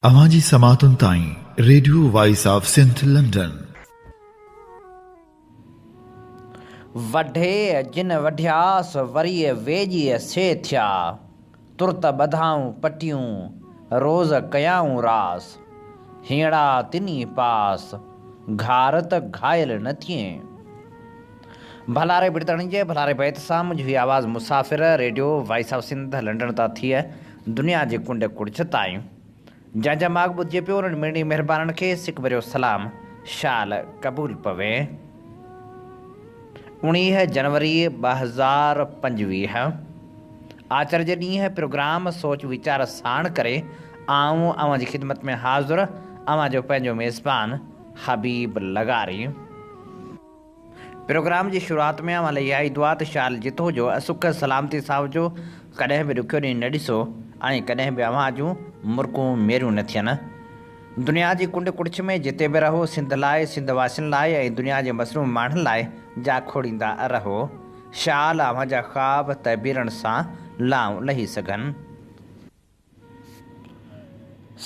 اوهان جي سماعتن تائين radio voice of Sindh London. وڍي جن وڍياس، وري ويڄي سي ٿيا. ترت ٻڌائون پٽيون، روز ڪيائون راس. هينئڙا تني پاس، گهار ته گهايل نه ٿئين. ڀلاري بڙتڻي جي ڀلاري بيت سان منهنجي هي آواز مسافر radio voice of Sindh London تان ٿي دنيا جي ڪنڊ ڪڙڇ تائين جنهن جا ماڳ ٻڌجي پيو انهن مڙني مهربانن کي سڪ ڀريو سلام شال قبول پوي. 19 جنوري 2025 آچر جي ڏينهن پروگرام سوچ ويچار ساڻ ڪري آئون اوهان جي خدمت ۾ حاضر اوهان جو پنهنجو ميزبان حبيب لغاري. پروگرام جي شروعات ۾ اوهان لاء اها ئي دعا ته شال جت هجو ۽ سک سلامتي سان هجو، ڪڏهن به ڏکيو ڏينهن نه ڏسو ۽ ڪڏهن به اوهان جون مرڪون ميريون نه ٿين. دنيا جي ڪنڊ ڪڙڇ ۾ جتي به رهو سنڌ لاء، سنڌ واسين لاء ۽ دنيا جي مظلوم ماڻهن لاء جاکوڙيندا رهو. شال اوهان جا خواب تعبيرن سان لائون لهي سگهن.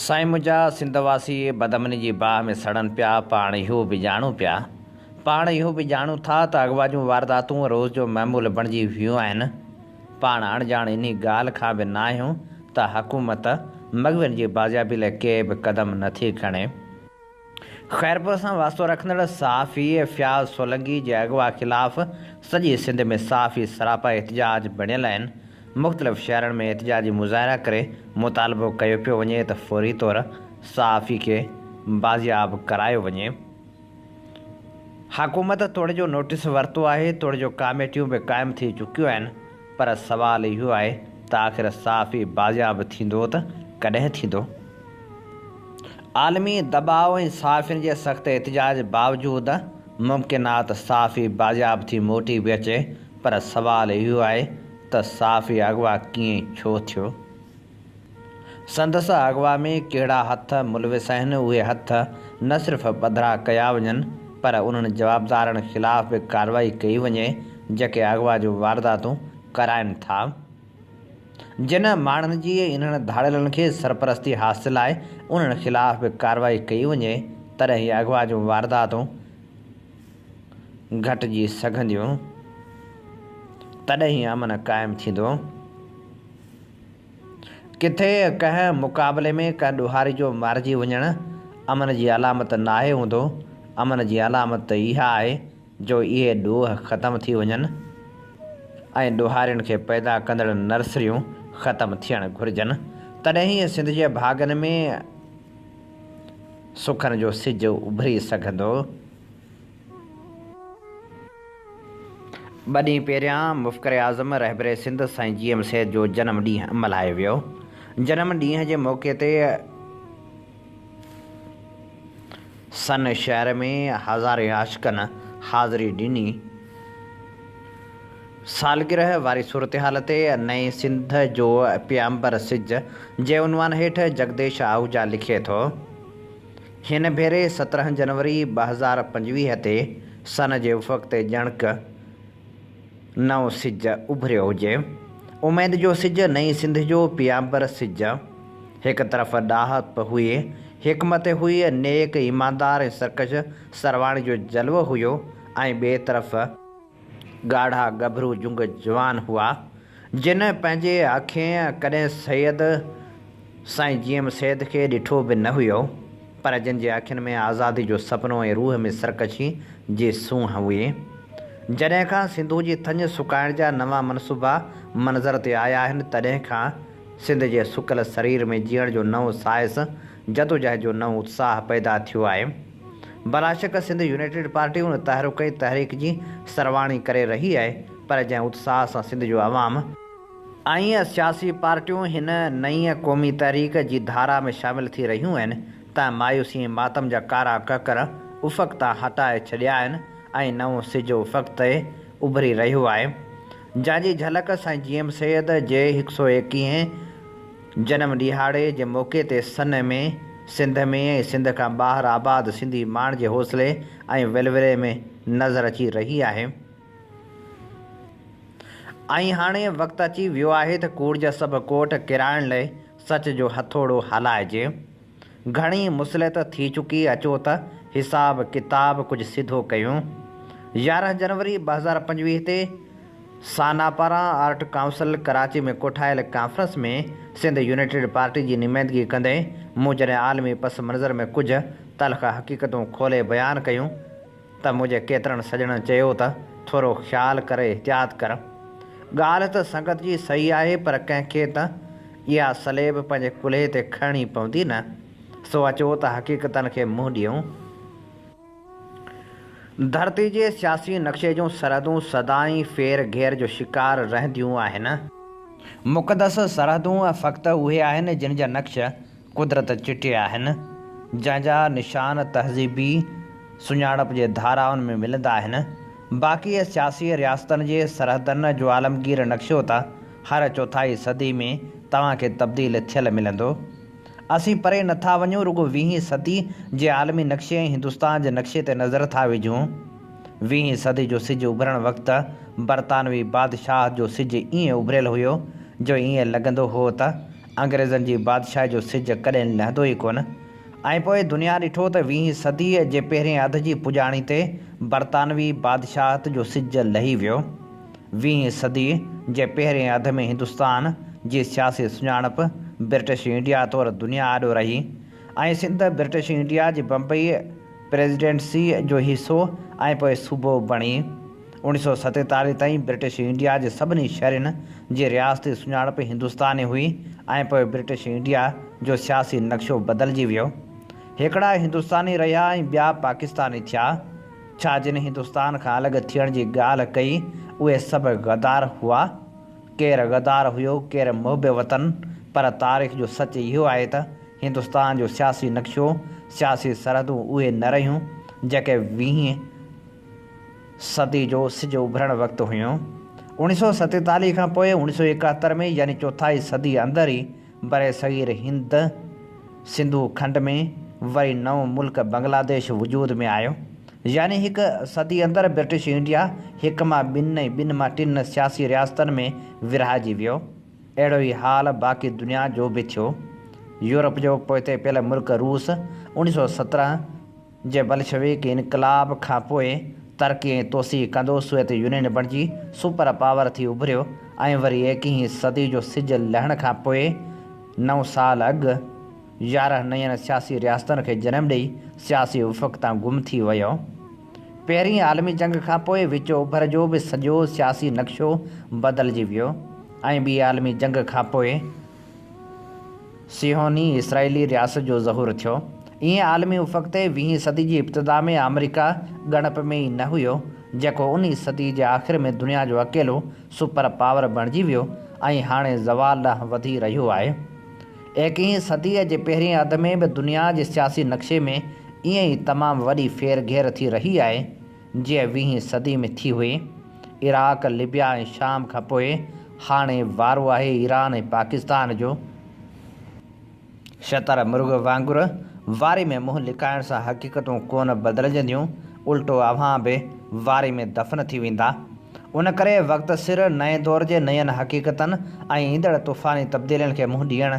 سائين منهنجا سنڌ واسي بدامني جي باهه ۾ سڙن پيا، پاڻ اهو به ڄاڻون پيا. پاڻ اهو به ڄاڻون ٿا ته اغوا جون وارداتون روز جو معمول بڻجي ويون آهن. پاڻ اڻڄاڻ انهي ڳالهه کان به ناهيون ته حڪومت مغوين جي بازيابي لاء ڪي به قدم نٿي کڻي. خيرپور سان واسطو رکندڙ صحافي فياض سولنگي جي اغوا خلاف سڄي سنڌ ۾ صحافي سراپا احتجاج بڻيل آهن، مختلف شهرن ۾ احتجاجي مظاهرا ڪري مطالبو ڪيو پيو وڃي ته فوري طور صحافي کي بازياب ڪرايو وڃي. حڪومت توڙي جو نوٽيس ورتو آهي توڙي جو ڪاميٽيون به قائم ٿي چڪيون آهن پر سوال اهو آهي ته آخر صحافي بازياب ٿيندو ته ڪڏهن ٿيندو؟ عالمي دٻاء ۽ صحافين جي سخت احتجاج باوجود ممڪن آ ته صحافي بازياب ٿي موٽي به اچي پر سوال اهو آهي ته صحافي اغوا ڪيئن ڇو ٿيو؟ سندس اغوا ۾ ڪهڙا هٿ ملوث آهن اهي هٿ نه صرف پڌرا ڪيا وڃن پر انهن جوابدارن خلاف به ڪارروائي ڪئي وڃي جيڪي اغوا جون وارداتون ڪرائن ٿا. جن ماڻهن جي انهن ڌاڙيلن کي سرپرستي حاصل آهي، انهن خلاف به ڪارروائي ڪئي وڃي، تڏهن ئي اغوا جون وارداتون گهٽجي سگهنديون، تڏهن ئي امن قائم ٿيندو. ڪٿي ڪنهن مقابلي ۾ ڪنهن ڏوهاري جو مارجي وڃڻ امن جي علامت ناهي هوندو، امن جي علامت ته اها آهي جو اهي ڏوهه ختم ٿي وڃن ۽ ڏوهارين کي پيدا ڪندڙ نرسريون ختم ٿيڻ گهرجن، تڏهن ئي سنڌ جي ڀاڳن ۾ سکن جو سج اڀري سگهندو. ٻه ڏينهن پهريان مفڪر اعظم رهبر سنڌ سائين جي ايم سيد جو جنم ڏينهن ملهايو ويو. جنم ڏينهن جي موقعي تي سن شهر ۾ هزارين عاشقن حاضري ڏني. سالگرهه واري صورتحال تي نئين سنڌ جو پيامبر سج جي عنوان هيٺ جگديش آهوجا لکي ٿو، هن ڀيري 17 جنوري 2025 تي سن جي افق تي ڄڻڪ نئون سج اڀريو هجي. اميد جو سج، نئين سنڌ جو پيامبر سج. هڪ طرف ڏاهپ هئي، حڪمت هئي، نيڪ، ايماندار ۽ سرڪش سرواڻي جو جلوو هيو ۽ ٻئي طرف ڳاڙها ڳڀرو جنگ جوان هئا، جن پنهنجي اکين ڪڏهن سيد سائين جي ايم سيد کي ڏٺو به نه هيو، پر جن جي اکين ۾ آزادي جو سپنو ۽ روح ۾ سرڪشي جي سونهن هئي. جڏهن کان سنڌو جي ٿڃ سڪائڻ جا نوان منصوبا منظر تي آيا آهن، تڏهن کان سنڌ جي سڪل سرير ۾ جيئڻ جو نئون ساهس، جدوجهد جو نئون اتساهه پيدا ٿيو آهي. بلاشڪ سنڌ يونائيٽيڊ پارٽي ان تحرڪ ۽ تحريڪ جي سرواڻي ڪري رهي آهي، پر جنهن اتساهه سان سنڌ جو عوام ۽ سياسي پارٽيون هن نئين قومي تحريڪ جي ڌارا ۾ شامل ٿي رهيون آهن، تنهن مايوسي ۽ ماتم جا ڪارا ڪڪر افق تان هٽائي ڇڏيا آهن ۽ نئون سج افق تي اڀري رهيو آهي. جنهن جي جهلڪ سائين جي ايم سيد جي هڪ سئو ايڪيهين جنم ڏهاڙي جي موقعي تي سن ۾ سنڌ ۾ ۽ سنڌ کان ٻاهر آباد سنڌي ماڻ جي حوصلي ۽ ولولي ۾ نظر اچي رهي آهي. ۽ هاڻي وقت اچي ويو آهي ته ڪوڙ جا سڀ ڪوٽ ڪيرائڻ لئه سچ جو هٿوڙو هلائجي. گهڻي مصلحت ٿي چڪي اچو ته حساب ڪتاب ڪجهه سڌو ڪيون. 11 جنوري 2025 تي سانا پاران آرٽ ڪائونسل ڪراچي ۾ ڪوٺايل ڪانفرنس ۾ سنڌ يونائيٽيڊ پارٽي جي نمائندگي ڪندي مون جڏهن عالمي پس منظر ۾ ڪجهه تلخ حقيقتون کولي بيان ڪيون ته منهنجي ڪيترن سڄڻن چيو ته ٿورو خيال ڪر احتياط ڪر. ڳالهه ته سنگت جي صحيح آهي پر ڪنهن کي ته اها صليب پنهنجي ڪلهي تي کڻڻي پوندي نه. سو اچو ته حقيقتن کي منهن ڏيون. ڌرتي جي سياسي نقشي جون سرحدون سدائين ڦير گهير جو شڪار رهنديون آهن. مقدس سرحدون فقط اهي آهن جن جا نقش قدرت چٽيا آهن، جنهن جا نشان تهذيبي سڃاڻپ جي ڌارائن ۾ ملندا آهن. باقي سياسي رياستن جي سرحدن جو عالمگير نقشو ته هر چوٿائي صدي ۾ توهان کي تبديل ٿيل ملندو. اسين پري نه ٿا وڃون رڳو ويهين صدي جي عالمي نقشي ۽ هندستان جي نقشي تي نظر ٿا وجهون. ويهين صدي جو سج اڀرڻ وقت برطانوي بادشاهت جو سج ائين اڀريل هيو جو ائين لڳندو هو ته انگريزن جي بادشاهي جو سج ڪڏهن لهندو ئي ڪونه ۽ پوء دنيا ڏٺو ته ويهين صديء جي پهرين اڌ جي پڄاڻي تي برطانوي بادشاهت جو سج لهي ويو. ويهين صديء جي پهرين اڌ ۾ هندستان جي سياسي سڃاڻپ برٽش انڊيا طور دنيا آڏو رهي ۽ سنڌ برٽش انڊيا جي بمبئي پريزيڊنسيء جو حصو ۽ پوء صوبو بڻي. 1947 تائين برٽش انڊيا جي سڀني شهرين جي رياستي سڃاڻپ هندستاني هئي ۽ پوء برٽش انڊيا جو سياسي نقشو بدلجي ويو. هڪڙا هندستاني رهيا ۽ ٻيا پاڪستاني ٿيا. ڇا جن هندستان کان الڳ ٿيڻ جي ڳالهه ڪئي اهي سڀ غدار هئا؟ ڪير غدار هيو ڪير محب وطن پر تاريخ جو سچ اهو آهي ته هندستان جو سياسي نقشو، سياسي سرحدون اهي نه رهيون جيڪي ويهين صدي جو سج اڀرڻ وقت هيون. 1947 کان پوء 1971 ۾ يعني چوٿائي صدي اندر ئي برصغير هند، سنڌو کنڊ ۾ وري نئون ملڪ بنگلاديش وجود ۾ آيو. يعني هڪ صدي اندر برٽش انڊيا هڪ مان ٻن ۽ ٻن مان ٽن سياسي رياستن ۾ ورهائجي ويو. اهڙو ئي حال باقي دنيا جو به ٿيو. يورپ جو پوئتي پيل ملڪ روس 1917 جي بلشويڪ انقلاب کان پوء ترقي ۽ توسيع ڪندو سوويت يونين بڻجي سپر پاور ٿي اڀريو ۽ وري ايڪيهين صدي جو سج لهڻ کان پوء نو سال اڳ 11 نين سياسي رياستن کي جنم ڏئي سياسي افق تان گم ٿي ويو. پهرين عالمي جنگ کان پوء وچ اوڀر جو به سڄو سياسي نقشو بدلجي ويو ۽ ٻي عالمي جنگ کان پوء صيهوني اسرائيلي رياست جو ظهور ٿيو. ائين عالمي افق تي ويهين صدي جي ابتدا ۾ آمريڪا ڳڻپ ۾ ئي نه هيو، جيڪو انهي صدي جي آخر ۾ دنيا جو اڪيلو سپر پاور بڻجي ويو ۽ هاڻي زوال ڏانهن وڌي رهيو آهي. ايڪيهين صديء جي پهرين اڌ ۾ به دنيا جي سياسي نقشي ۾ ائين ئي تمام وڏي ڦير گهير ٿي رهي آهي، جيئن ويهين صدي ۾ ٿي هئي. عراق، لبيا ۽ شام کان پوء هاڻي وارو آهي ايران ۽ پاڪستان جو. شتر مرغ وانگر واري ۾ منهن لڪائڻ سان حقيقتون ڪونه بدلجنديون، الٽو اوهان به واري ۾ دفن ٿي ويندا. ان ڪري وقت سر نئين دور جي نين حقيقتن ۽ ايندڙ طوفاني تبديلين کي منهن ڏيڻ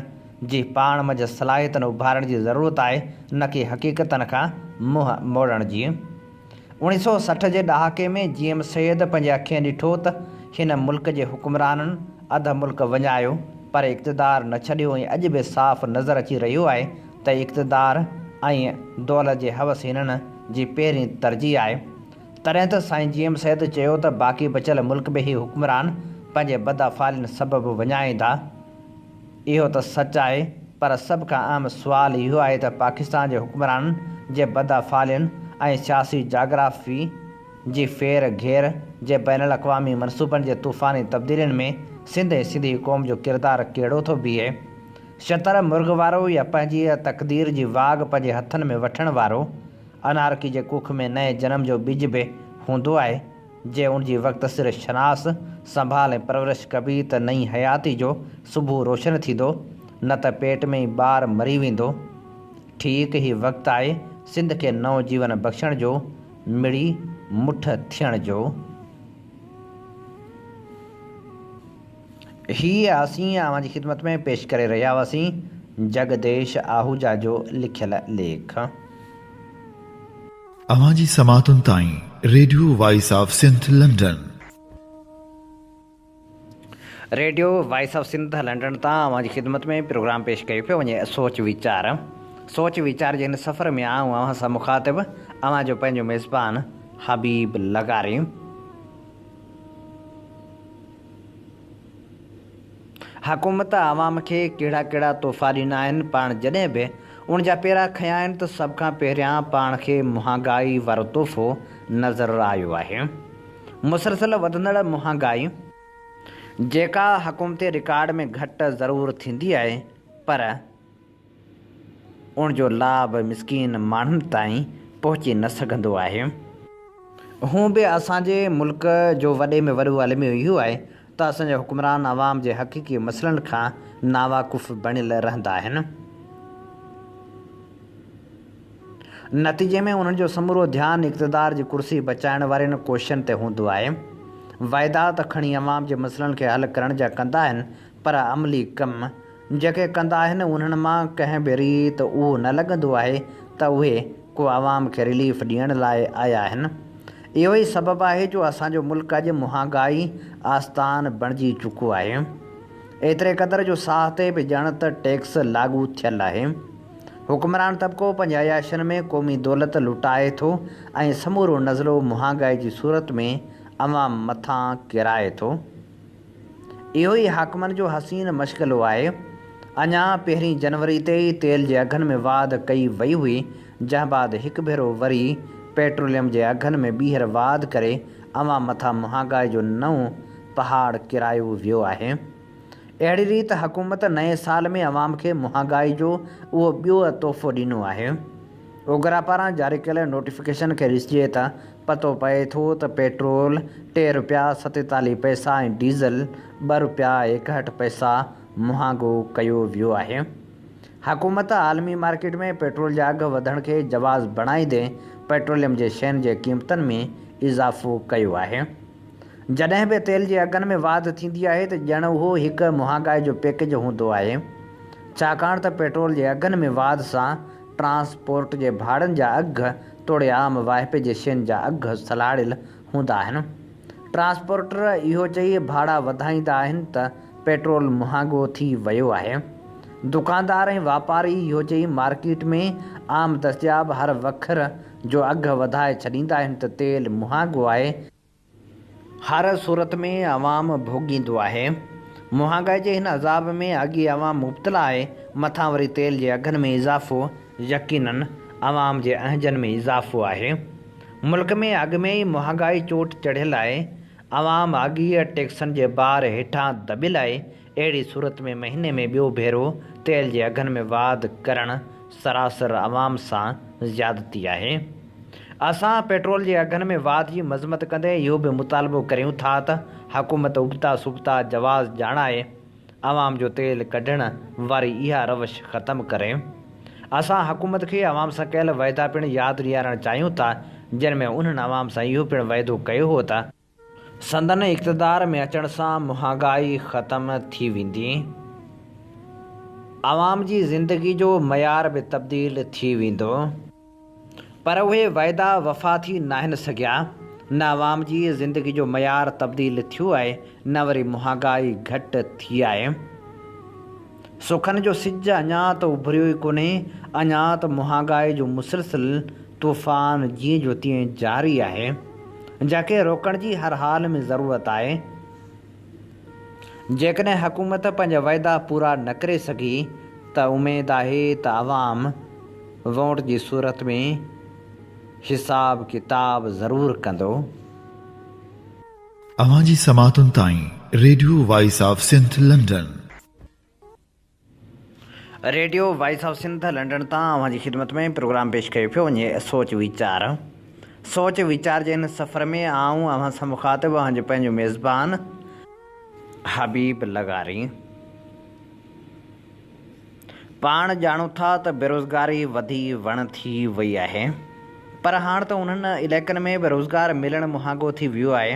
جي پاڻ منجهه صلاحيتن اڀارڻ جي ضرورت آهي، نه ڪي حقيقتن کان منهن موڙڻ جي. 1960 جي ڏهاڪي ۾ جي ايم سيد پنهنجي اکين ڏٺو ته هن ملڪ جي حڪمرانن اڌ ملڪ وڃايو پر اقتدار نه ڇڏيو ۽ اڄ به صاف نظر اچي رهيو آهي ته اقتدار ۽ دولت جي حوس هنن جي پهرين ترجيح آهي. تڏهن ته سائين جي ايم سيد چيو ته باقي بچيل ملڪ به هي حڪمران پنهنجي بدافعالين سبب وڃائيندا. اهو ته سچ آهي پر سڀ کان اهم سوال اهو آهي ته پاڪستان جي حڪمرانن جي بدافعالين ۽ سياسي جاگرافي جي ڦير گهير جي بين الاقوامي منصوبن جي طوفاني تبديلين ۾ سنڌ ۽ سنڌي قوم جو ڪردار ڪهڙو ٿو بيهي؟ شتر مرغ وارو يا پنهنجي تقدير جي واڳ پنهنجي هٿن ۾ وٺڻ وارو؟ انارڪي جي ڪک ۾ نئين جنم جو ٻج به هوندو آهي. جي ان جي وقت سر شناس، سنڀال ۽ پرورش ڪبي ته نئين حياتي جو صبح روشن ٿيندو، نه ته پيٽ ۾ ئي ٻار مري ويندو. ٺيڪ هي وقت آهي سنڌ کي نئون جيون بخشڻ جو، مڙي مٺ ٿيڻ جو. هي اسين اوهان جي خدمت ۾ پيش ڪري رهيا هئاسين. جڳديش آهوجا جو لکيل ليک. اوهان جي سماعتن تائين radio voice of Sindh London. Radio voice of Sindh London تان اوهان جي خدمت ۾ پروگرام پيش ڪيو پيو وڃي سوچ ويچار. سوچ ويچار جي هن سفر ۾ آئون اوهان سان مخاطب اوهان جو پنهنجو ميزبان حبيب لغاري. حڪومت عوام کي ڪهڙا ڪهڙا تحفا ڏنا آهن، پاڻ جڏهن به ان جا پيرا کنيا آهن ته سڀ کان پهريان پاڻ کي مهانگائي وارو تحفو نظر آيو آهي. مسلسل وڌندڙ مهانگائي، جيڪا حڪومتي رڪارڊ ۾ گهٽ ضرور ٿيندي آهي پر ان جو لاڀ مسڪين ماڻهن تائين پهچي نه سگهندو آهي. هونء به اسان جي ملڪ جو وڏي ۾ وڏو الميو اهو آهي ته اسان جا حڪمران عوام جي حقيقي مسئلن کان ناواقف بڻيل رهندا آهن. نتيجي ۾ انهن جو سمورو ڌيان اقتدار جي ڪرسي بچائڻ وارين ڪوششن تي هوندو آهي. واعدا ته کڻي عوام جي مسئلن کي حل ڪرڻ جا ڪندا آهن پر عملي ڪم جيڪي ڪندا آهن انهن مان ڪنهن به ريت اهو نه لڳندو آهي ته اهي ڪو عوام کي رليف ڏيڻ لاء آيا آهن. اهو ئي سبب آهي جو اسان جو ملڪ اڄ مهانگائي آستان بڻجي چڪو آهي. ايتري قدر جو ساهه تي به ڄڻ ته ٽيڪس لاڳو ٿيل آهي. حڪمران طبقو پنهنجي عياشين ۾ قومي دولت لٽائي ٿو ۽ سمورو نزلو مهانگائي جي صورت ۾ عوام مٿان ڪيرائي ٿو. اهو ئي حاڪمن جو حسين مشغلو آهي. اڃا پهرين جنوري تي ئي تيل جي اگهن ۾ واڌ ڪئي وئي هئي، جنهن بعد هڪ ڀيرو وري پيٽروليم جي اگهن ۾ ٻيهر واڌ ڪري عوام مٿان مهانگائي جو نئون پهاڙ ڪيرايو ويو آهي. اهڙي ريت حڪومت نئين سال ۾ عوام کي مهانگائي جو اهو ٻيو تحفو ڏنو آهي. اوگرا پاران جاري ڪيل نوٽيفڪيشن کي ڏسجي ته پتو پئي ٿو ته پيٽرول ٽي رپيا 47 پئسا ۽ ڊيزل ٻه رپيا 61 پئسا مهانگو ڪيو ويو آهي. حڪومت عالمي مارڪيٽ ۾ پيٽرول جا اگهه وڌڻ کي جواز بڻائيندي پيٽروليم جي شين جي قيمتن ۾ اضافو ڪيو آهي. جڏهن به تيل جي اگهن ۾ واڌ ٿيندي آهي ته ڄڻ اهو هڪ مهانگائي جو پيڪيج هوندو آهي. ڇاڪاڻ ته پيٽرول جي اگهن ۾ واڌ سان ٽرانسپورٽ جي ڀاڙن جا اگهه توڙي عام واهپي جي شين جا اگهه سلهاڙيل هوندا آهن. ٽرانسپورٽر اهو چئي ڀاڙا وڌائيندا آهن ته پيٽرول مهانگو ٿي ويو آهي. دڪاندار ۽ واپاري اهو چئي مارڪيٽ ۾ عام دستياب هر وکر جو اگهه وڌائي ڇڏيندا آهن ته تيل مهانگو آهي. هر صورت ۾ عوام ڀوڳيندو آهي. مهانگائي جي هن عذاب ۾ اڳ ئي عوام مبتلا آهي، مٿان وري تيل جي اگهن ۾ اضافو يقينن عوام جي اهنجن ۾ اضافو آهي. ملڪ ۾ اڳ ۾ ئي مهانگائي چوٽ چڙهيل آهي، عوام اڳ ئي ٽيڪسن جي بار هيٺان دٻيل آهي، اهڙي صورت ۾ مهيني ۾ ٻيو ڀيرو تيل جي اگهن ۾ واڌ ڪرڻ سراسر عوام سان زيادتي آهي. اسان پيٽرول جي اگهن ۾ واڌ جي مذمت ڪندي اهو به مطالبو ڪريون ٿا ته حڪومت ابتا سبتا جواز ڄاڻائي عوام جو تيل ڪڍڻ واري اها روش ختم ڪري. اسان حڪومت کي عوام سان ڪيل وعدا پڻ ياد ڏيارڻ چاهيون ٿا جن ۾ انهن عوام سان اهو پڻ وعدو ڪيو هو ته سندن اقتدار ۾ اچڻ سان مهانگائي ختم ٿي ويندي، عوام جي زندگي جو معيار به تبديل ٿي ويندو، پر اهي وعدا وفا ٿي ناهن سگهيا، نه عوام جي زندگي جو معيار تبديل ٿيو آهي نه وري مهانگائي گهٽ ٿي آهي. سکن جو سج اڃا ته اڀريو ئي ڪونهي، اڃا ته مهانگائي جو مسلسل طوفان جيئن جو تيئن جاري آهي، جنهن کي روڪڻ جي هر حال ۾ ضرورت آهي. جيڪڏهن حڪومت پنهنجا وعدا پورا نه ڪري سگهي ته اميد آهي ته عوام ووٽ جي صورت ۾ حساب ڪتاب ضرور ڪندو. اوهان جي سماعتن تائين radio voice of Sindh London. Radio voice of Sindh London تان اوهان جي خدمت ۾ پروگرام پيش ڪيو پيو وڃي سوچ ويچار سوچ ويچار جي هن سفر ۾ آئون اوهان سان مخاطب اوهان جو پنهنجو ميزبان حبيب لغاري. پاڻ ڄاڻون ٿا ته بيروزگاري وڌي وڻ ٿي وئي آهي پر هاڻ ته انهن علائقن ۾ به روزگار ملڻ مهانگو ٿي ويو آهي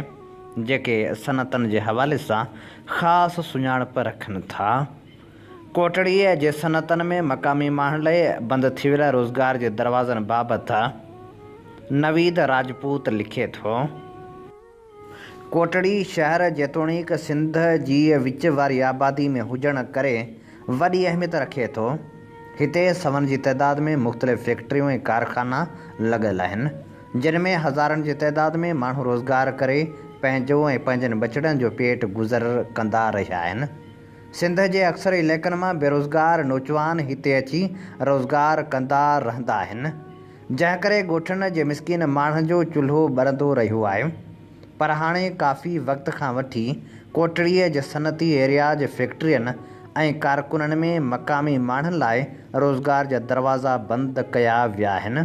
جيڪي صنعتن جي حوالي سان خاص سڃاڻپ رکن ٿا. ڪوٽڙيء جي صنعتن ۾ مقامي ماڻهن لئه بند ٿي ويل روزگار جي دروازن بابت نويد راجپوت لکي ٿو. ڪوٽڙي شهر جيتوڻيڪ سنڌ جي وچ واري آبادي ۾ هجڻ ڪري وڏي اهميت رکي ٿو. هتي سون جي تعداد ۾ مختلف فيڪٽريون ۽ ڪارخانا لڳل آهن، جن ۾ هزارن جي تعداد ۾ ماڻهو روزگار ڪري پنهنجو ۽ پنهنجن ٻچڙن جو پيٽ گذر ڪندا رهيا آهن. سنڌ جي اڪثر علائقن مان بيروزگار نوجوان هتي اچي روزگار ڪندا رهندا آهن، جنهن ڪري ڳوٺن جي مسڪين ماڻهن جو چلهو ٻرندو رهيو آهي. پر هاڻي ڪافي وقت کان وٺي ڪوٽڙيء جي صنعتي ايريا جي فيڪٽرين ۽ ڪارخانن ۾ مقامي ماڻهن لاء روزگار جا دروازا بند ڪيا ويا آهن.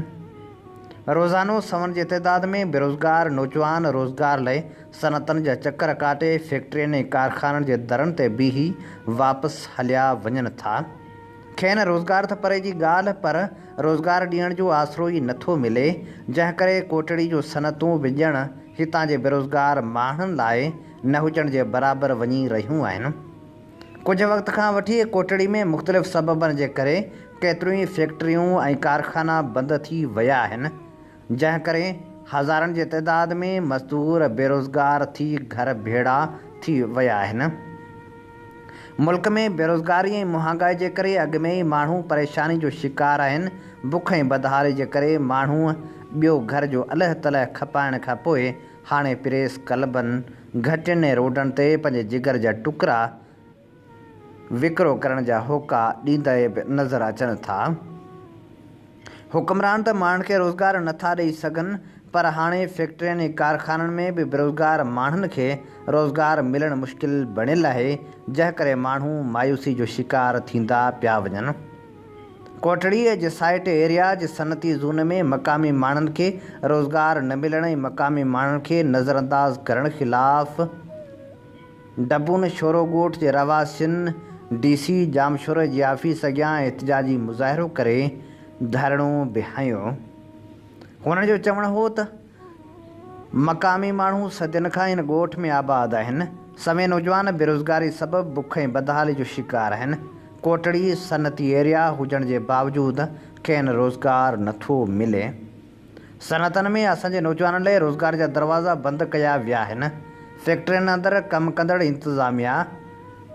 روزانو سون جي تعداد ۾ بيروزگار نوجوان روزگار لئه صنعتن جا چڪر ڪاٽي فيڪٽرين ۽ ڪارخانن جي درن تي بيهي واپس هليا وڃن ٿا. کين روزگار ته پري جي ڳالهه پر روزگار ڏيڻ جو آسرو ئي نٿو ملي، جنهن ڪري ڪوٽڙي جون صنعتون به ڄڻ هتان جي بيروزگار ماڻهن لاء نه هجڻ جي برابر وڃي رهيون آهن. ڪجهه وقت کان وٺي ڪوٽڙي ۾ مختلف سببن جي ڪري ڪيتريون ئي فيڪٽريون ۽ ڪارخانا بند ٿي ويا آهن، جنهن ڪري هزارن جي تعداد ۾ مزدور بيروزگار ٿي گهر ڀيڙا ٿي ويا آهن. ملڪ ۾ بيروزگاري ۽ مهانگائي جي ڪري اڳ ۾ ئي ماڻهو پريشاني جو شڪار آهن، بک ۽ بدحالي جي ڪري ماڻهو ٻيو گهر جو الهه تلهه کپائڻ کانپوء هاڻي پريس ڪلبن، گهٽين ۽ روڊن تي پنهنجي جگر جا ٽڪرا وڪرو ڪرڻ جا هوڪا ڏيندي به نظر اچن ٿا. حڪمران ته ماڻهن کي روزگار نٿا ڏئي سگهن پر هاڻي فيڪٽرين ۽ ڪارخانن ۾ به بيروزگار ماڻهن کي روزگار ملڻ مشڪل بڻيل آهي، جنهن ڪري ماڻهو مايوسي جو شڪار ٿيندا پيا وڃن. ڪوٽڙيء جي سائيٽ ايريا جي صنعتي زون ۾ مقامي ماڻهن کي روزگار نه ملڻ ۽ مقامي ماڻهن کي نظرانداز ڪرڻ خلاف ڊبون شورو ڳوٺ جي رهواسين ڊي سي ڄامشوري جي آفيس اڳيان احتجاجي مظاهرو ڪري ڌرڻو به هنيو. هنن جو چوڻ هو ته. مقامي ماڻهو صدين کان هن ڳوٺ ۾ آباد آهن. سوين نوجوان بيروزگاري سبب بک ۽ بدحالي جو شڪار آهن. ڪوٽڙي صنعتي ايريا هجڻ جي باوجود کين روزگار نٿو ملي. صنعتن ۾ اسان جي نوجوانن لئه روزگار جا دروازا بند ڪيا ويا آهن. فيڪٽرين اندر ڪم ڪندڙ انتظاميا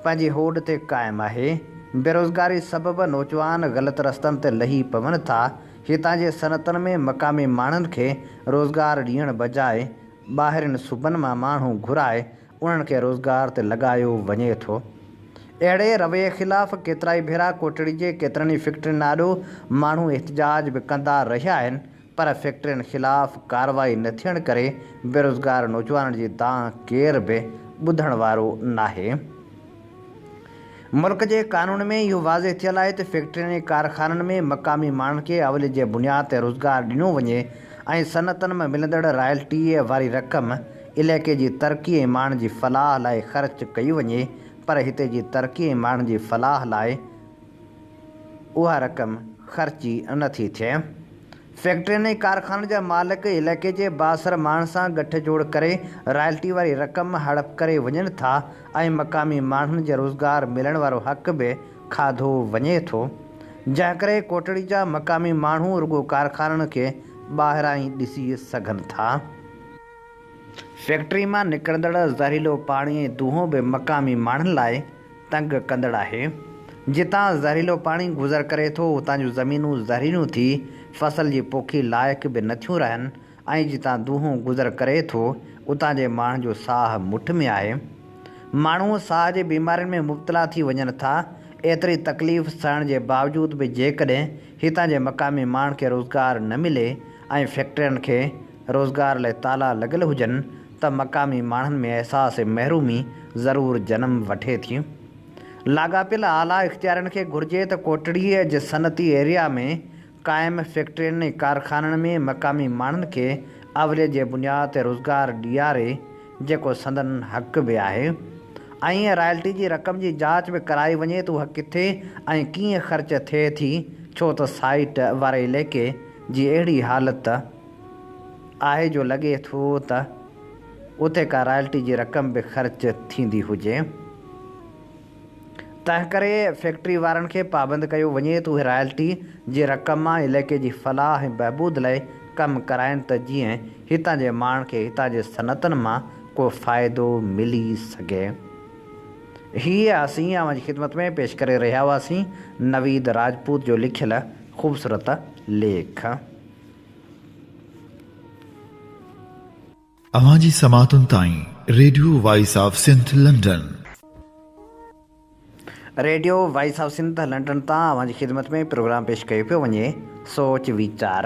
پنهنجي هوڏ تي قائم آهي. بيروزگاري سبب نوجوان غلط رستن تي لهي پون ٿا. هتان جي صنعتن ۾ مقامي ماڻهن کي روزگار ڏيڻ بجاء ٻاهرين صوبن مان ماڻهو گهرائي انهن کي روزگار تي لڳايو وڃي ٿو. اهڙي رويي خلاف ڪيترائي ڀيرا ڪوٽڙي جي ڪيترن ئي فيڪٽرين آڏو ماڻهو احتجاج به ڪندا رهيا آهن پر فيڪٽرين خلاف ڪارروائي نه ٿيڻ ڪري بيروزگار نوجوانن جي دانهن ڪير به ٻڌڻ وارو ناهي. ملڪ جي قانون ۾ اهو واضح ٿيل آهي ته فيڪٽرين ۽ ڪارخانن ۾ مقامي ماڻهن کي اوليت جي بنياد تي روزگار ڏنو وڃي ۽ صنعتن مان ملندڙ رائلٽيء واري رقم علائقي جي ترقي ۽ ماڻهن جي فلاح لاء خرچ ڪئي وڃي پر هتي جي ترقي ۽ ماڻهن جي فلاح لاء اها رقم خرچ ئي نه ٿي ٿئي. فيڪٽرين ۽ ڪارخانن جا مالڪ علائقي جي بااثر ماڻهن سان ڳٺ جوڙ ڪري رائلٽي واري رقم هڙپ ڪري وڃن ٿا ۽ مقامي ماڻهن جي روزگار ملڻ وارو حق به کاڌو وڃي ٿو. جنهن ڪري ڪوٽڙي جا مقامي ماڻهو رڳو ڪارخانن کي ٻاهران ئي ڏسي سگهن ٿا. فيڪٽري مان نڪرندڙ زهريلو پاڻي ۽ دونهون به مقامي ماڻهن لاء تنگ ڪندڙ آهي. جتان زهريلو پاڻي گذر ڪري ٿو، اتان جون زمينون زهريليون ٿي فصل جي پوکي لائق به نٿيون رهن ۽ جتان دونهون گذر ڪري ٿو، اتان جي ماڻهن جو ساهه مٺ ۾ آهي. ماڻهو ساهه جي بيمارين ۾ مبتلا ٿي وڃن ٿا. ايتري تڪليف سهڻ جي باوجود به جيڪڏهن هتان جي مقامي ماڻهن کي روزگار نه ملي ۽ فيڪٽرين کي روزگار لاء تالا لڳل هجن ته مقامي ماڻهن ۾ احساس محرومي ضرور جنم وٺي ٿي. لاڳاپيل اعليٰ اختيارين کي گهرجي ته ڪوٽڙيء جي صنعتي ايريا ۾ قائم فيڪٽرين ۽ ڪارخانن ۾ مقامي ماڻهن کي اوليت جي بنياد تي روزگار ڏياري جيڪو سندن حق به آهي ۽ رائلٽي جي رقم جي جاچ به ڪرائي وڃي ته اها ڪٿي ۽ ڪيئن خرچ ٿئي ٿي ڇو ته سائيٽ واري عليقي جي اهڙي حالت آهي جو لڳي ٿو ته اتي ڪا رائلٽي جي رقم به خرچ ٿيندي هجي. تنهنڪري فيڪٽري وارن کي پابند ڪيو وڃي ته اهي رائلٽي جي رقم مان علائقي جي فلاح ۽ بهبود لاء ڪم ڪرائين ته جيئن هتان جي ماڻهن کي هتان جي صنعتن مان ڪو فائدو ملي سگهي. هيء اسين اوهان جي خدمت ۾ پيش ڪري رهيا هئاسين نويد راجپوت جو لکيل خوبصورت ليک. اوهان جي سماعتن تائين radio voice of Sindh London. Radio voice of Sindh London تان اوهان جي خدمت ۾ پروگرام پيش ڪيو پيو وڃي سوچ ويچار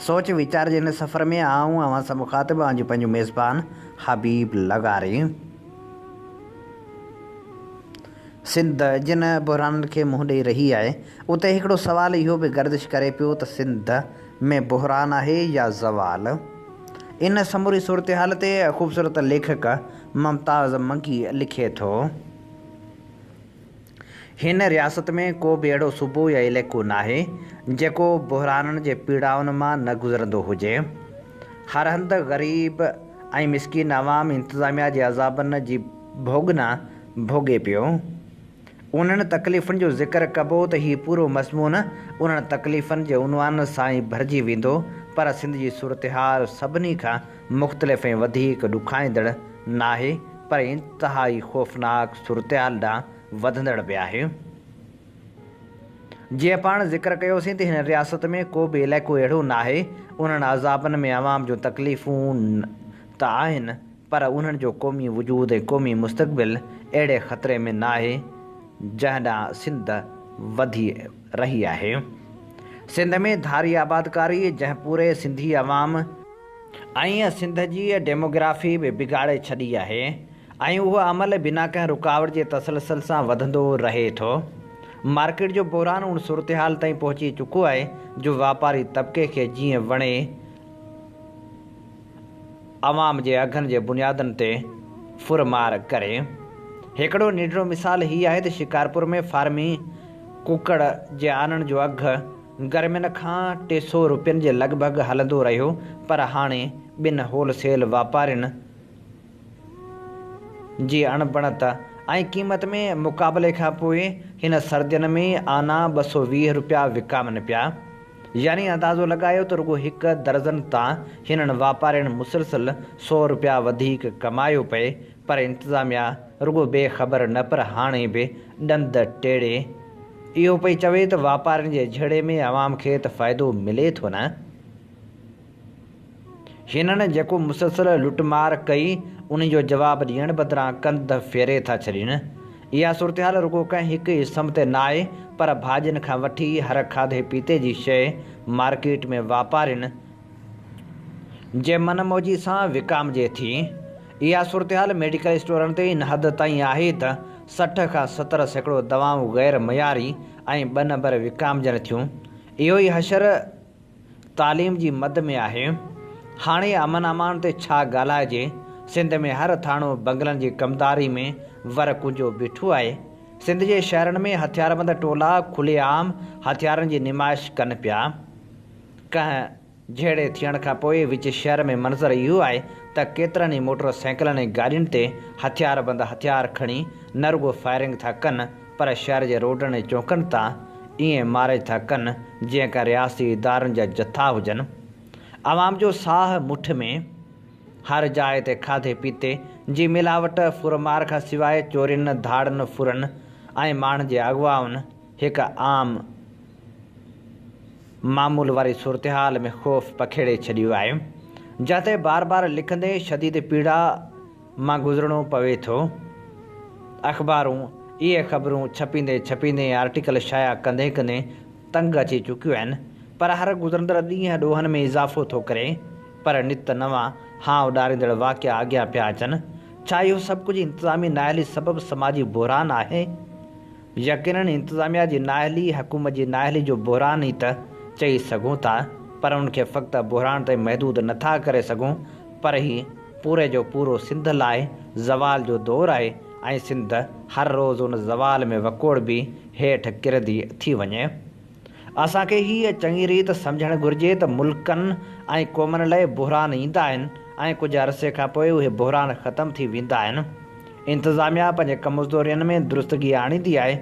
سوچ ويچار جي هن سفر ۾ آئون اوهان سان مخاطب اوهان جو پنهنجو ميزبان حبيب لغاري. سنڌ جن بحرانن کي منهن ڏئي رهي آهي اتي هڪڙو سوال اهو به گردش ڪري پيو ته سنڌ ۾ بحران آهي يا زوال؟ ان سموري صورتحال تي خوبصورت ليکڪ ممتاز منگي لکي ٿو. هن رياست ۾ ڪو به اهڙو صوبو يا علائقو ناهي جيڪو بحرانن جي پيڙائن مان نه گذرندو هجي. هر هنڌ غريب ۽ مسڪين عوام انتظاميا جي عذابن جي ڀوڳنا ڀوڳي پيو. انهن تڪليفن جو ذڪر ڪبو ته هي پورو مضمون انهن تڪليفن جي عنوان سان ئي ڀرجي ويندو پر سنڌ جي صورتحال سڀني کان مختلف ۽ وڌيڪ ڏکائيندڙ ناهي پر انتهائي خوفناڪ صورتحال ڏانهن وڌندڙ به آهي. جيئن پاڻ ذڪر ڪيوسين ته هن رياست ۾ ڪو به علائقو اهڙو ناهي انهن عذابن ۾ عوام جون تڪليفون ته آهن پر انهن جو قومي وجود ۽ قومي مستقبل اهڙي خطري ۾ ناهي جنهن ڏانهن سنڌ وڌي رهي آهي. سنڌ ۾ ڌاري آبادڪاري جنهن پوري سنڌي عوام ۽ سنڌ جي ڊيموگرافي به بگاڙي ڇڏي آهي ۽ اهو عمل بنا ڪنهن رڪاوٽ جي تسلسل سان وڌندو رهي ٿو. مارڪيٽ جو بحران ان صورتحال تائين پهچي چڪو آهي جو واپاري طبقي کي جيئن وڻي عوام جي اگهن جي بنيادن تي ڦر مار ڪري. هڪڙو ننڍڙو مثال هي آهي ته شڪارپور ۾ فارمي ڪڪڙ جي آنن جو اگهه گرمين کان 300 روپين جي لڳ ڀڳ هلندو رهيو پر هاڻي ٻن هول سيل واپارين جي اڻبڻت ۽ قيمت ۾ مقابلي کان پوء هن سردين ۾ آنا 220 روپيا وڪامن پيا. يعني اندازو لڳايو ته رڳو هڪ درزن تان هنن واپارين مسلسل سو روپيا وڌيڪ ڪمايو پئي پر انتظاميا رڳو بي خبر نه پر هاڻي به ڏند ٽيڙي اهو پئي چوي ته واپارين جي جهيڙي ۾ عوام کي ته فائدو ملي ٿو نه. هنن جيڪو مسلسل لٽ مار ڪئي انهي جو جواب ڏيڻ بدران ڪنڌ ڦيري ٿا ڇڏين. اها صورتحال رڳو ڪنهن هڪ اسم تي ناهي پر ڀاڄين کان وٺي هر کاڌي پيتي جي شيء مارڪيٽ ۾ واپارين جي من موجي سان وڪامجي ٿي. اها صورتحال ميڊيڪل اسٽورن تي ان حد تائين آهي ته 60 کان 70% دوائون غير معياري ۽ ٻه نمبر وڪامجن ٿيون. اهو ئي حشر تعليم جي مد ۾ آهي. هاڻي امن امان تي ڇا ڳالهائجي، سنڌ ۾ هر ٿاڻو بنگلن جي ڪمداري ۾ ور ڪنجو بيٺو آهي. سنڌ جي شهرن ۾ هٿياربند ٽولا کلي عام هٿيارن جي نمائش ڪن پيا. ڪنهن جهيڙي ٿيڻ کان پوء وچ شهر ۾ منظر اهو آهي ته ڪيترن ئي موٽر سائيڪلن ۽ گاڏين تي هٿياربند هٿيار کڻي نه رڳو فائرنگ ٿا ڪن پر شهر جي روڊن ۽ چونڪن تان ائين مارچ ٿا ڪن جيئن ڪا رياستي ادارن جا جٿا هجن. عوام جو ساهه مٺ ۾. هر جاء تي کاڌي پيتي جي ملاوٽ، ڦر مار کان سواء چورين، ڌاڙن، ڦرن ۽ ماڻهن جي اغوائن هڪ عام معمول واري صورتحال ۾ خوف پکيڙي ڇڏيو آهي. جنهن تي بار بار لکندي شديد پيڙا مان گذرڻو پوي ٿو. اخبارون اهي خبرون ڇپيندي ڇپيندي ۽ آرٽيڪل شايع ڪندي ڪندي تنگ اچي چڪيون آهن پر هر گذرندڙ ڏينهن ڏوهن ۾ اضافو ٿو ڪري پر نت نوان هانء ڏاريندڙ واقعا اڳيان پيا اچن. ڇا اهو سڀ ڪجهه انتظامي نااهلي سبب سماجي بحران آهي؟ يقينن انتظاميا جي نااهلي حڪومت جي نااهلي جو بحران ئي ته چئي سگهون ٿا پر ان کي فقط بحران تائين محدود نٿا ڪري سگهون پر هي پوري جو پورو سنڌ لاء زوال جو دور آهي ۽ سنڌ هر روز ان زوال ۾ وڪوڙبي هيٺ ڪرندي ٿي وڃي. اسان کي هيء چڱي ريت سمجهڻ گهرجي ته ملڪن ۽ قومن لاء بحران ايندا آهن ۽ ڪجهه عرصي کان پوء اهي بحران ختم ٿي ويندا آهن. انتظاميا پنهنجي ڪمزورين ۾ درستگي آڻيندي آهي،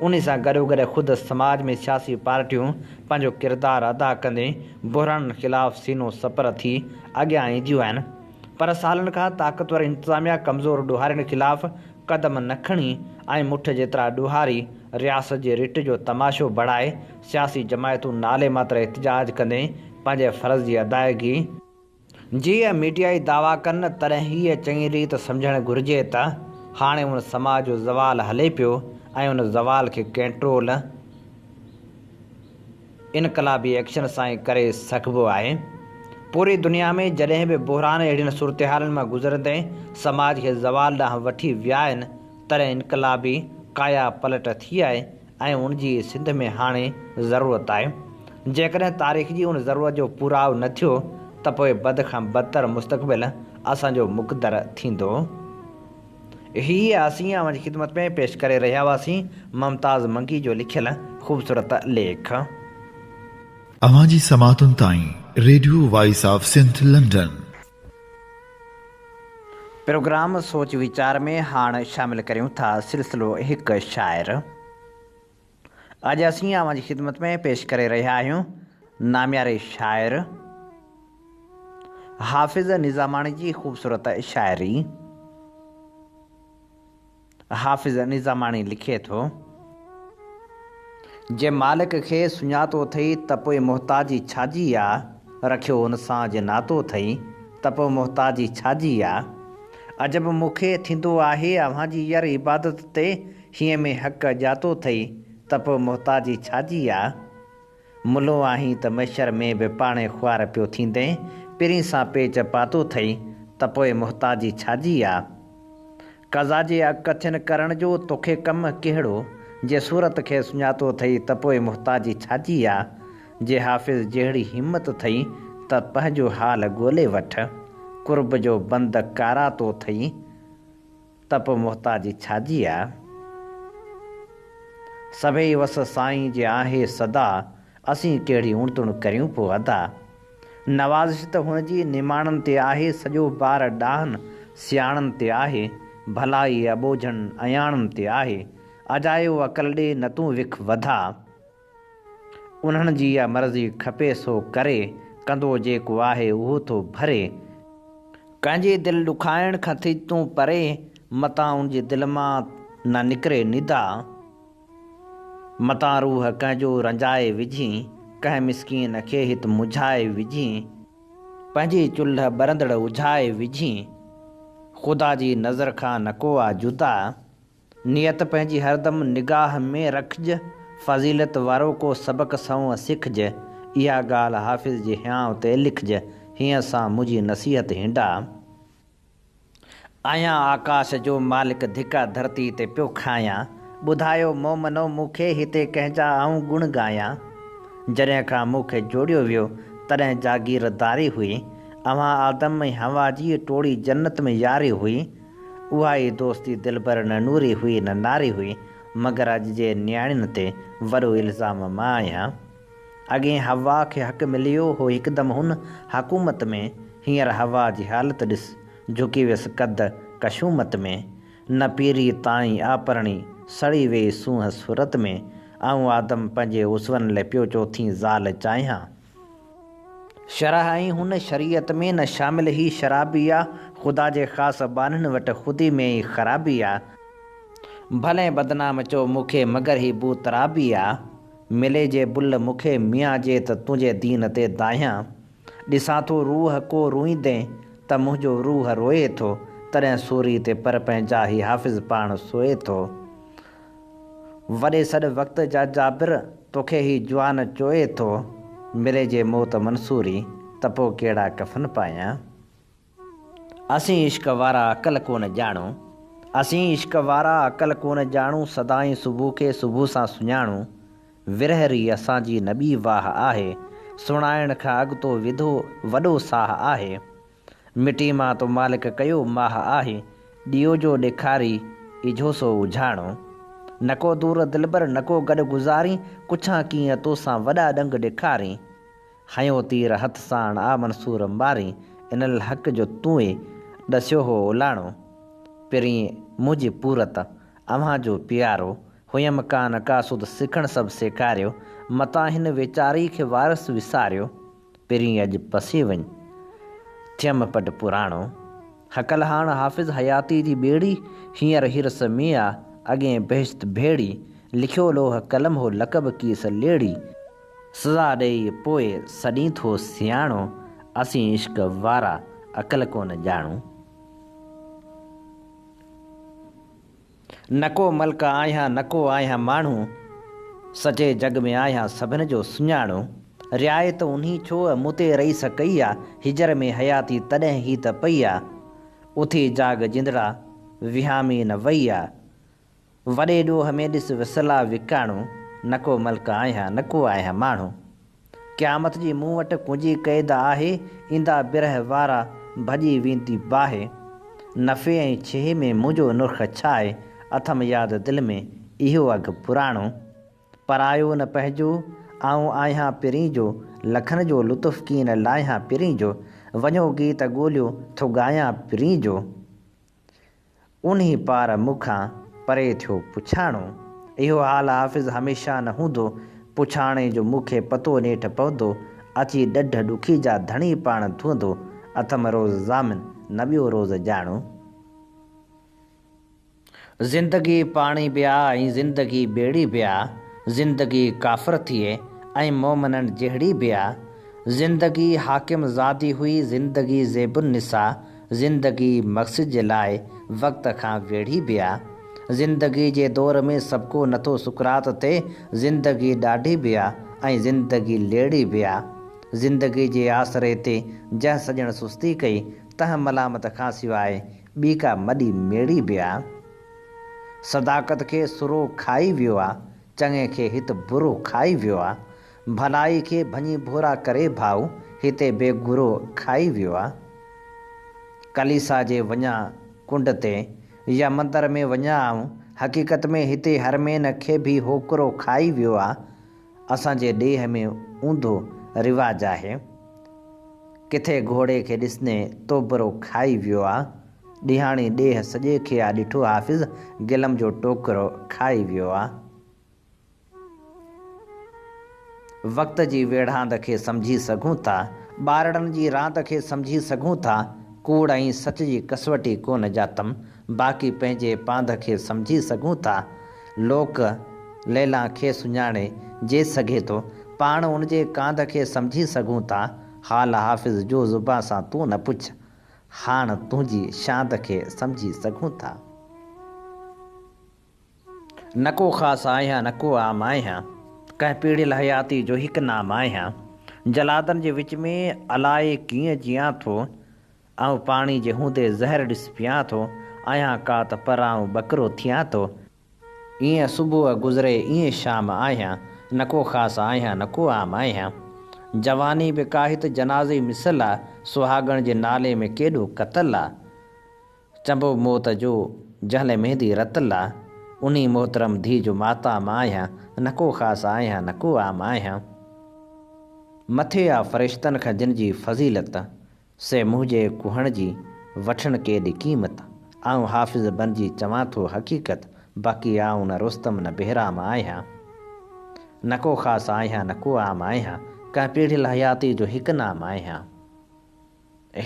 انهي سان گڏوگڏ خود سماج ۾ سياسي پارٽيون پنهنجو ڪردار ادا ڪندي بحرانن خلاف سينو سپر ٿي اڳيان اينديون آهن پر سالن کان طاقتور انتظاميا ڪمزور ڏوهارين خلاف قدم نه کڻي ۽ مٺ جيترا ڏوهاري رياست جي رٽ جو تماشو بڻائي سياسي جماعتون نالي ماتر احتجاج ڪندي پنهنجي فرض جي ادائگي جي ميڊيائي دعويٰ ڪن تڏهن هيء چڱي ريت سمجهڻ گهرجي ته هاڻي ان سماج جو زوال هلي پيو ۽ ان زوال کي ڪنٽرول انقلابي ايڪشن سان ئي ڪري سگهبو آهي. پوري دنيا ۾ جڏهن به بحران اهڙين صورتحالن مان گذرندي سماج کي زوال ڏانهن وٺي ويا آهن تڏهن انقلابي ڪايا پلٽ ٿي آهي ۽ ان جي سنڌ ۾ هاڻي ضرورت آهي. جيڪڏهن تاريخ جي ان ضرورت جو پورائو نه ٿيو ته پوء بد کان بدتر مستقبل اسان جو مقدر ٿيندو. هي اسين اوهان جي خدمت ۾ پيش ڪري رهيا هئاسين ممتاز منگي جو لکيل خوبصورت ليک. اوهان جي سماعتن تائين radio voice of Sindh London. Programme سوچ ويچار ۾ هاڻ شامل ڪريون ٿا سلسلو هڪ شاعر. اڄ اسين اوهان جي خدمت ۾ پيش ڪري رهيا آهيون نامياري شاعر. حافظ نظاماڻي جي خوبصورت شاعري. حافظ نظاماڻي لکي ٿو. جي مالڪ کي سڃاتو اٿئي ته پوء محتاجي ڇاجي آ، رکيو ان سان جي ناتو اٿئي ته پوء محتاجي ڇاجي آ. عجب مون کي ٿيندو آهي اوهان جي ير عبادت تي هينئين ۾ حق ڄاتو اٿئي ته پوء محتاجي ڇاجي آ. ملو آهين ته محشر ۾ به پاڻهي خوار پيو ٿيندين، پرين سان پيچ پاتو ٿئي ته پوء محتاجي ڇاجي آ؟ قضا جي اڳڪٿين ڪرڻ جو توکي ڪم ڪهڙو؟ جي صورت کي سڃاتو ٿئي ته پوء محتاجي ڇاجي آ؟ جي حافظ جهڙي همت ٿئي ته پنهنجو حال ڳولي وٺ، قرب جو بند ڪاراتو ٿئي ته پوء محتاجي ڇاجي آ؟ سڀئي وس سائين جي آهي سدا، اسين ڪهڙي اڻتڻ ڪريون پوء ادا. نوازش ته هن جي نماڻن تي آهي، سڄو بار ڏاهن سياڻن تي آهي، ڀلائي اٻوجهن اياڻن تي آهي، اجايو عقل ڏي نه تون وک وڌا. انهن جي اها مرضي کپي سو ڪري، ڪندو جيڪو آهي اهو ٿو ڀري. ڪنهن جي دل ڏکائڻ کان ٿج تون پري، متان ان جي دل مان نه نڪري ندا. متان روح ڪنهن جو رنجائي وجهين، ڪنهن مسڪين کي هت منجهائي وجهين. پنهنجي چلهه ٻرندڙ اجهائي وجهين، خدا جي نظر کان نه ڪو آ جدا. نيت پنهنجي هردم نگاهه ۾ رکج، فضيلت وارو ڪو سبق سنئون سکج، اها ڳالهه حافظ جي هيانء تي لکج، هينئن سان منهنجي نصيحت هنڊا. آهيان آڪاش جو مالڪ ڌڪا ڌرتي تي پيو کايان، ٻڌايو مومنو مون کي هتي ڪنهن جا آئون گڻ ڳايان. جڏهن کان مون کي جوڙيو ويو تڏهن جاگيرداري هئي، اوهان آدم ۽ حوا جي ٽوڙي جنت ۾ ياري هئي، اها ئي دوستي دلبر نه نوري هئي نه ناري هئي، مگر اڄ جي نياڻين تي وڏو الزام مان آهيان. اڳئين حوا کي حق مليو هو هڪدم هن حڪومت ۾، هينئر حوا جي حالت ڏس، جهڪي ويس قد ڪشومت ۾. نه پيري تائين آ پرڻي، سڙي ويئي سونهن صورت ۾. آئون آدم پنهنجي عضون لئه پيو چوٿين زال چاهيان. شرح ۽ هن شريعت ۾ نه شامل هي شرابي آ، خدا جي خاص ٻانهن وٽ خودي ۾ ئي خرابي آ. ڀلين بدنام چئو مون کي مگر هي بو ترابي آ، ملي جي بل مون کي ميان جي ته تنهنجي دين تي دانهيان. ڏسان ٿو روح ڪو روئيندين ته منهنجو روح روئي ٿو، تڏهن سوري تي پر پنهنجا هي حافظ پاڻ سوئي ٿو. وڏي سڏ وقت جا جابر توکي هي جوان چوئي ٿو، ملي جي موت منصوري ته پوء ڪهڙا ڪفن پايان. اسين عشق وارا عقل ڪونه ڄاڻون. اسين عشق وارا عقل ڪونه ڄاڻون سدائين صبح کي صبح سان سڃاڻون. ورهه ري اسان جي نه ٻي واهه آهي، سڻائڻ کان اڳتو وڌو وڏو ساهه آهي. مٽي مان تو مالڪ ڪيو ماهه آهي، ڏيئو جو ڏيکاري اجهو سو اجهاڻو. نڪو دور دلبر نڪو گڏ گذارين، ڪڇان ڪيئن توسان وڏا ڏنگ ڏيکارين. هنيو تير هٿ ساڻ آ منصور مارين، ان الحق جو تون ئي ڏسيو هو الاڻو. پرين منهنجي پورت، اوهان جو پيارو، هيم ڪانه قاصد سکڻ سڀ سيکاريو، متان هن ويچاري کي وارث وساريو، پرين اڄ پسي وڃ، ٿيم پڊ پراڻو. هڪل هاڻ حافظ حياتي جي ٻيڙي، هينئر حرص ۾ آ، اڳئين بهشت ڀيڙي، لکيو لوح قلم هو لقب ڪيس ليڙي، سزا ڏيئي پوء سڏين ٿو سياڻو، اسين عشق وارا عقل ڪونه ڄاڻون. نڪو ملڪ آهيان نڪو آهيان ماڻهو، سڄي جڳ ۾ آهيان سڀن جو سڃاڻو. رعايت انهي ڇو مون تي رئيس ڪئي آ، هجر ۾ حياتي تڏهن هي ته پئي آ. اٿي جاڳ جندڙا وهامي نه وئي آ. وڏي ڏوهه ۾ ڏس وسلا وڪاڻو، نڪو ملڪ آهيان نڪو آهيان ماڻهو. قيامت جي مون وٽ ڪنجي قيد آهي، ايندا برهه وارا ڀڄي ويندي باهه. نفعي ۽ ڇيهي ۾ منهنجو نرخ ڇاهي، اٿم ياد دل ۾ اهو اگهه پراڻو. پرايو نه پنهنجو، آئون آهيان پرين جو، لکن جو لطف ڪين لاهيان پرين جو، وڃو گيت ڳوليو ٿو ڳايان پرين جو. انهي پار مون کان پري ٿيو پڇاڻو. اهو حال حافظ هميشه نه هوندو، پڇاڻي جو مون کي پتو نيٺ پوندو، اچي ڏڍ ڏکي جا ڌڻي پاڻ ڌوئندو، اٿم روز ضامن نه ٻيو روز ڄاڻو. زندگي پاڻي به آ ۽ زندگي ٻيڙي به آ، زندگي ڪافر ٿئي ۽ مومنن جهڙي به آ، زندگي حاڪم زادي هئي زندگي زيب النساء زندگي مقصد جي لاء وقت کان ويڙهي به آ زندگي جي دور ۾ سڀڪو نٿو سقراط ٿئي زندگي ڏاڍي به آ ۽ زندگي ليڙي به آ زندگي جي آسري تي جنهن سڄڻ سستي ڪئي تنهن ملامت کان سواء ٻي ڪا مڏي ميڙي به آ صداقت کي سرو کائي ويو آ چڱي کي هت برو کائي ويو آ ڀلائي کي ڀڃي ڀورا ڪري ڀائو هتي بي گرو کائي ويو آ. ڪليسا جي وڃان ڪنڊ تي يا مندر ۾ وڃان آئون حقيقت ۾ هتي حرمين کي ڀي هوڪرو کائي ويو آ. اسان جي ڏيهه ۾ اونڌو رواج آهي. ڪٿي گهوڙي کي ڏسندي توبرو کائي ويو آ. ڏيهاڻي ڏيهه سڄي کي آ ڏٺو حافظ گلم جو ٽوڪرو کائي ويو آ. وقت جي ويڙهاند کي سمجهي سگهون ٿا، ٻارڙن جي راند کي سمجهي سگهون ٿا، ڪوڙ ۽ سچ جي ڪسوٽي ڪونه ڄاتم، باقي پنهنجي پانڌ کي سمجهي سگهون ٿا، لوڪ ليلان کي سڃاڻي جي سگهي ٿو، پاڻ ان جي ڪانڌ کي سمجهي سگهون ٿا، حال حافظ جو زبان سان تون نه پڇ، هاڻ تنهنجي شاند کي سمجهي سگهون ٿا. نه ڪو خاص آهيان نه ڪو عام آهيان، ڪنهن پيڙهيل حياتي جو هڪ نام آهيان. جلادن جي وچ ۾ الائي ڪيئن جيان ٿو، آئون پاڻي جي هوندي زهر ڏس پيان ٿو، آهيان ڪات پر آئون ٻڪرو ٿيان ٿو. ايئن صبح گذري ايئن شام آهيان، نه ڪو خاص آهيان نه ڪو عام آهيان. جواني به ڪا هت جنازي مثل آ، سهاڳڻ جي نالي ۾ ڪيڏو قتل آ. چنبو موت جو جهلي ميندي رتل آ، انهي محترم ڌيء جو ماتام آهيان، نه ڪو خاص آهيان نه ڪو عام آهيان. مٿي آ فرشتن کان جن جي فضيلت، سي منهنجي ڪهڻ جي وٺن ڪيڏي قيمت، آئون حافظ بنجي چوان ٿو حقيقت، باقي آئون نه رستم نه بهرام آهيان. نه ڪو خاص آهيان نه ڪو عام آهيان، ڪنهن پيڙهيل حياتي جو هڪ نام آهيان.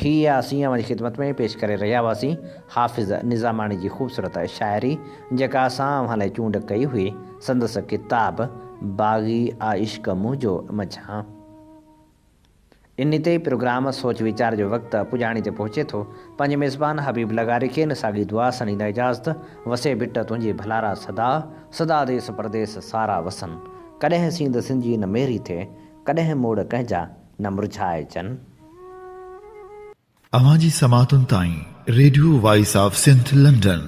هي اسين اوهان جي خدمت ۾ پيش ڪري رهيا هئاسين حافظ نظاماڻي جي خوبصورت شاعري جيڪا اسان اوهان لاء چونڊ ڪئي هئي سندس ڪتاب باغي آ عشق منهنجو منجهان. ان تي ئي پروگرام سوچ ويچار جو وقت پڄاڻي تي پهچي ٿو. پنهنجي ميزبان حبيب لغاري کي ان ساڳي دعا سان ڏيندا اجازت وسي ڀٽ تنهنجي ڀلارا سدا سدا ديس پرديس سارا وسن ڪڏهن سينڌ سنجي نه ميري ٿئي ڪڏهن موڙ ڪنهن جا نه مرجهائجن. اوهان جي سماعتن تائين radio voice of Sindh London.